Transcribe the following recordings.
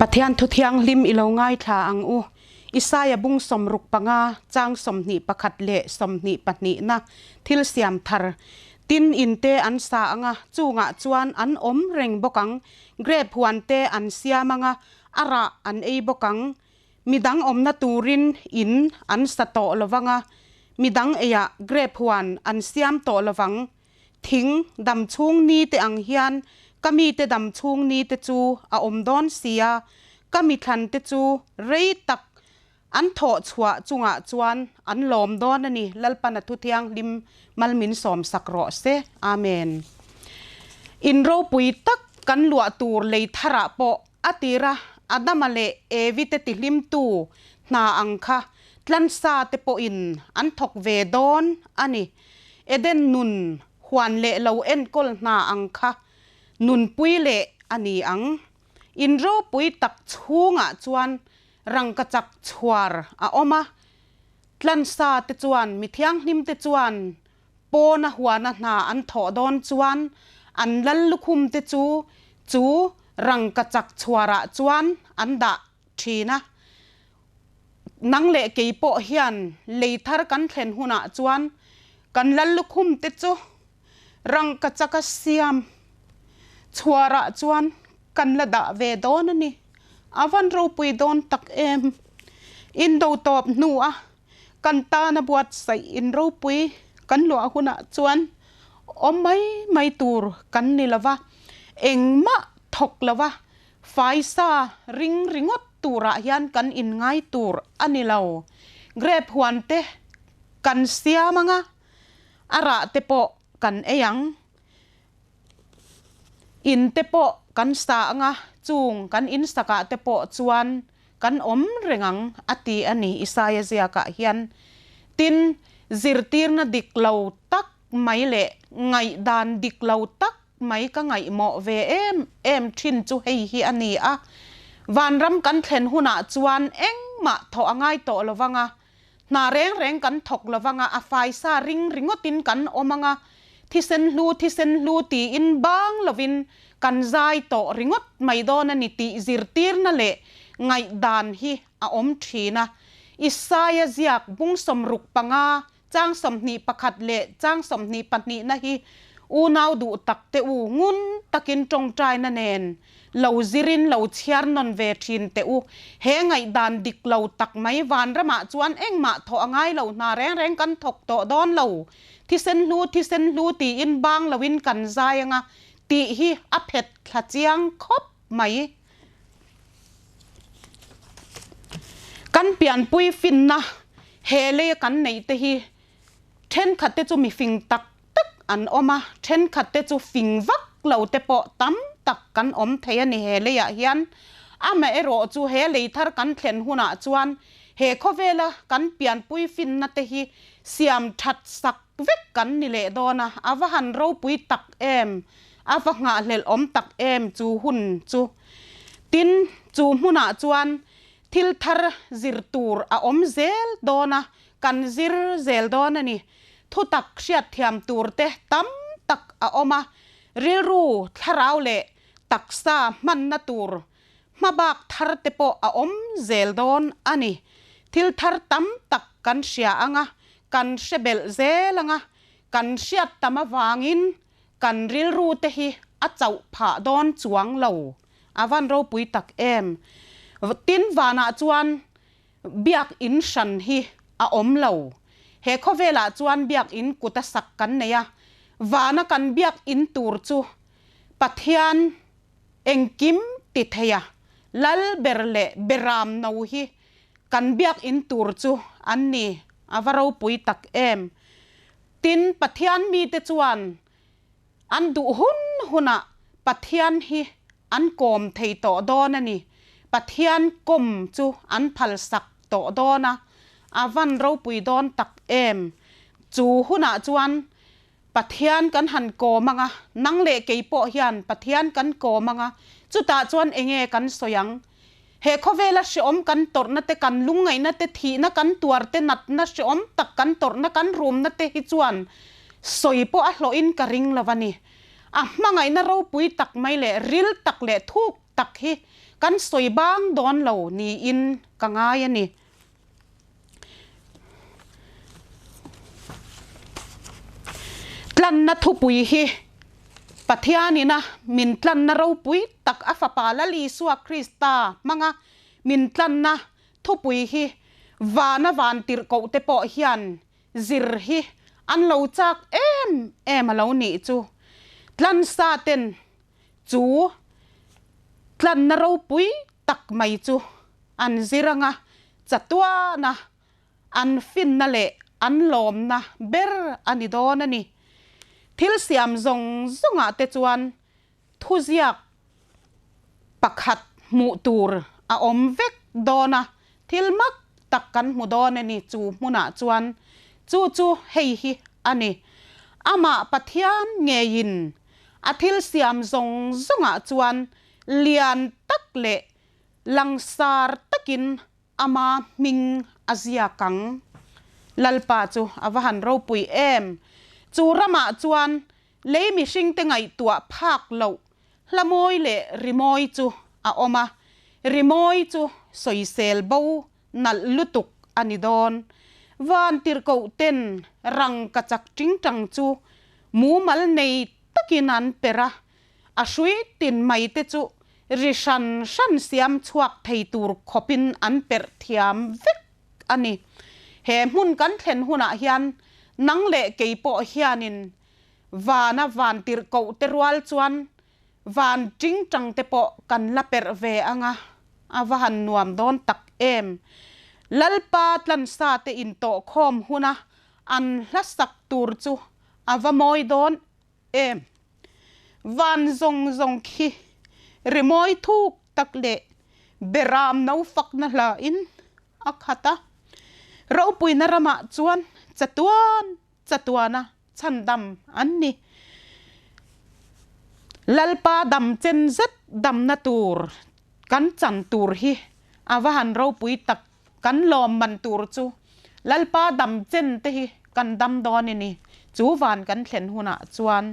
Pathian thu thianghlim i lo ngaithla ang u. Isaia bung 65 chang 21 leh 22 na thil siam thar tin in te an sa anga chungah chuan an awm reng bawk ang. Grape huan te an siam anga a rah an ei bawk ang. Midang awmna turin in an sa tawh lovang a, midang eiah grape huan an siam tawh lovang. Thing dam chhung ni te ang hian ka mite dam chhung ni te chu a awm dawn si a, ka mithlan te chu rei tak an thawh chhuah chungah chuan an lawm dawn a ni, Lalpan a thu thianghlim mal min sawm sak rawh se. Amen. In ropui tak kan luah tur lei tharah pawh a tira Adama leh Evi te tihlimtu hna ang kha tlansa te pawhin an thawk ve dawn a ni. Eden nun huan leh lo enkawl hna ang kha nunpui leh a ni ang. In ropui tak chhungah chuan rangkachak chhuar a awm a, tlansa te chuan mi thianghlim te chuan pawna huana hna an thawh dawn chuan an lal lukhum te chu chu rangkachak chhuarah chuan an dah thin a. Nang leh kei pawh hian lei thar kan thlen hunah chuan kan lal lukhum te chu rangkachak a siam chhuarah chuan kan la dah ve dawn a ni. A van ropui dawn tak em! Indo tawp hnua kan tana buatsaih in ropui kan luah hunah chuan awm mai mai tur kan ni lova, engmah thawk lova Faisa ring ringawt turah hian kan inngai tur a ni lo. Grape huan te kan siam ang a, a rah te pawh kan ei ang. In te pawh kan sa ang a, chung kan in sakah te pawh chuan kan awm reng ang a ti a ni Isaia ziakah hian. Tin, zirtirna dik lo tak mai leh ngaihdan dik lo tak mai ka ngaihmawh ve em em thin chu hei hi a ni a, vanram kan thlen hunah chuan engmah thawh a ngai tawh lo vang a, hna reng reng kan thawk lo vang a, a faisa ring ringawtin kan awm ang a, thisen hlu thisen hlu tiin bang lovin kan zai tawh ringawt mai dawn a ni tih zirtirna leh ngaihdan hi a awm thin a. Isaia ziak bung 65 Chang 21 leh chang 22 na hi unau duh tak te u ngun takin tawngtaina nen lo zirin lo chhiar nawn ve thin teh u. He ngaihdan dik lo tak mai vanramah chuan engmah thawh a ngai lo hna reng reng kan thawk tawh dawn lo. Thisen hlu thisen hlu tiin bang loin kan zai anga tih hi a phet thla chiang khawp mai. Kan pianpui finna he leia kan neih te hi thenkhat te chu mifing tak tak an awm a, thenkhat te chu fing vak lo te pawh tam tak kan awm thei a ni he leiah hian. Amaherawh chu he lei thar kan thlen hunah chuan he khawvela kan pianpui finna te hi siam that sak vek kan ni leh dawn a, a va han ropui tak em! A va nghahhlelh awm tak em chu hun chu. Tin, chu hmunah chuan thil thar zir tur a awm zel dawn a, kan zir zel dawn a ni. Thutak hriatthiam tur te tam tak a awm a, rilru, thlarau leh taksa hmanna tur hmabak thar te pawh a awm zel dawn a ni. Thil thar tam tak kan hria ang a, kan hre belh zel ang a, kan hriat tam avangin Kan rilru te hi a chauh phah dawn chuang lo. A van ropui tak em. Tin vanah chuan biak in hran hi a awm lo. He khawvelah chuan biak in kut a sak kan nei a. Vana kan biak in tur chu Pathian engkim ti thei a, lal ber leh beram no hi kan biak in tur chu an ni. A va ropui tak em. Tin, Pathian mite chuan an duh hun hunah Pathian hi an kawm thei tawh dawn a ni. Pathian kawm chu an phalsak tawh dawn a, a van ropui dawn tak em! Chu hunah chuan Pathian kan han kawm ang a, nang leh kei pawh hian Pathian kan kawm ang a, chutah chuan enge kan sawi ang? He khawvela hreawm kan tawrhna te, kan lungngaihna te, thihna kan tuar te, natna hreawm tak kan tawrhna, kan rumna te hi chuan sawi pawh a hlawhin ka ring lo a ni. A hmangaihna ropui tak mai leh ril tak leh thuk tak hi kan sawi bang dawn lo niin ka ngai a ni. Tlanna thupui hi Pathianina min tlanna ropui tak a Fapa Lal Isua Krista hmanga min tlanna thupui hi vana vantirhkoh te pawh hian zir hi an lo chak em em a lo nih chu. Tlansa ten chu tlanna ropui tak mai chu an zir anga chatuana an finna leh an lawmna ber a ni dawn a ni. Thil siam zawng zawngah te chuan thuziak pakhat hmuh tur a awm vek dawn a, thil mak tak kan hmu dawn a ni chu hmunah chuan chu chu hei hi a ni. Amah Pathian ngeiin a thil siam zawng zawngah chuan lian tak leh langsar takin ama hming a ziak ang. Lalpa chu a va han ropui em! Chu ramah chuan lei mihringte ngaihtuah phak loh hlamawi leh rimawi chu a awm a, rimawi chu sawisel bo nalh lutuk a ni dawn. Van tirhkoh ten rangka chak tingtang chu mumal nei takin an per a, A hrui tin mai te chu ri hran hran siam chhuak thei tur khawpin an perh thiam vek a ni. He hmun kan thlen hunah hian nang leh kei pawh hianin vana van tirhkoh te rual chuan van tingtang te pawh kan la perh ve ang a, a va han nuam dawn tak em. Lalpa tlansa te intawhkhawm huna an hlasak tur chu a va mawi dawn Em? Van zawng zawng khi rimawi thuk tak leh beram no fakna hlain a khat a. Ropuina ramah chuan chatuan chatuana chhandam an ni. Lalpa dam chen zet damna tur kan chan tur hi a va han ropui tak Kan lawm man tur chu Lalpa dam chen te hi kan dam dawn i ni. Chu van kan thlen hunah chuan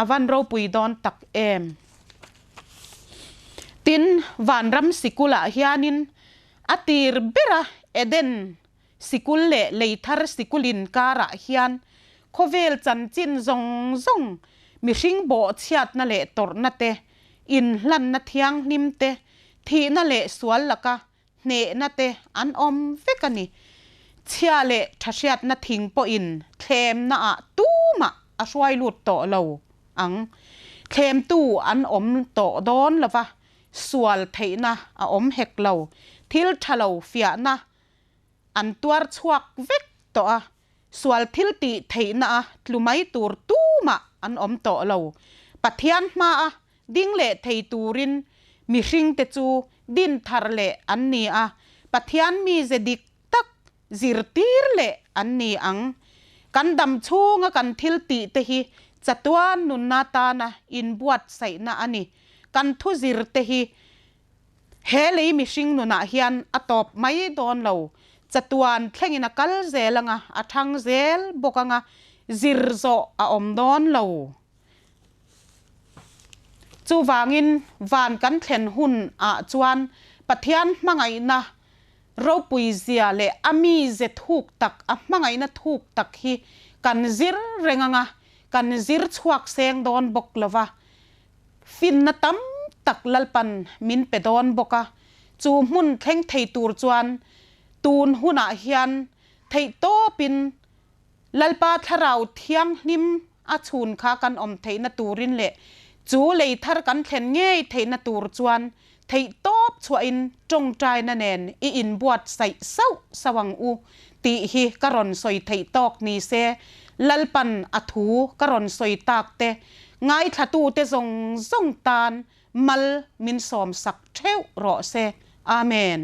a van ropui dawn tak em. Tin, vanram sikulah hianin a tir bera Eden sikul leh leithar sikul inkarah hian khawvel chanchin zawng zawng mihring bawhchhiatna leh tawrhna te, inhlanna thianghlim te, thihna leh sual laka hnehna te an awm vek a ni. Chhia leh tha hriatna thing pawhin thlemna ah tumah a hruai lut tawh lo ang. Thlemtu an awm tawh dawn lo va, sual theihna a awm hek lo. Thil tha lo fiahna an tuar chhuak vek tawh a, sual thil tih theihna a tlu mai tur tumah an awm tawh lo. Pathian hmaa ding leh thei turin mihringte chu din thar leh an ni a, Pathian mize dik tak zirtir leh an ni ang. Kan dam chhunga kan thil tih te hi chatuan nunna tana inbuatsaihna a ni. Kan thu zir te hi he lei mihring nunah hian a tawp mai dawn lo. Chatuan thlengin a kal zel anga, a thang zel bawk anga, zir zawh a awm dawn lo. Chuvangin van kan thlen hun ah chuan Pathian hmangaihna ropui zia leh a mize thuk tak, a hmangaihna thuk tak hi kan zir reng anga, kan zir chhuak seng dawn bawk lova, finna tam tak Lalpan min pe dawn bawk a. Chu hmun thleng thei tur chuan tun hunah hian theihtawpin Lalpa Thlarau Thianghlim a chhun kha kan awm theihna turin leh chu lei thar kan thlen ngei theihna tur chuan theihtawp chhuahin tawngtaina nen i inbuatsaih sauh sauh ang u tih hi ka rawn sawi theih tawk ni se, Lalpan a thu ka rawn sawi tak te ngaithlatute zawng zawng tan mal min sawmsak theuh rawh se. Amen.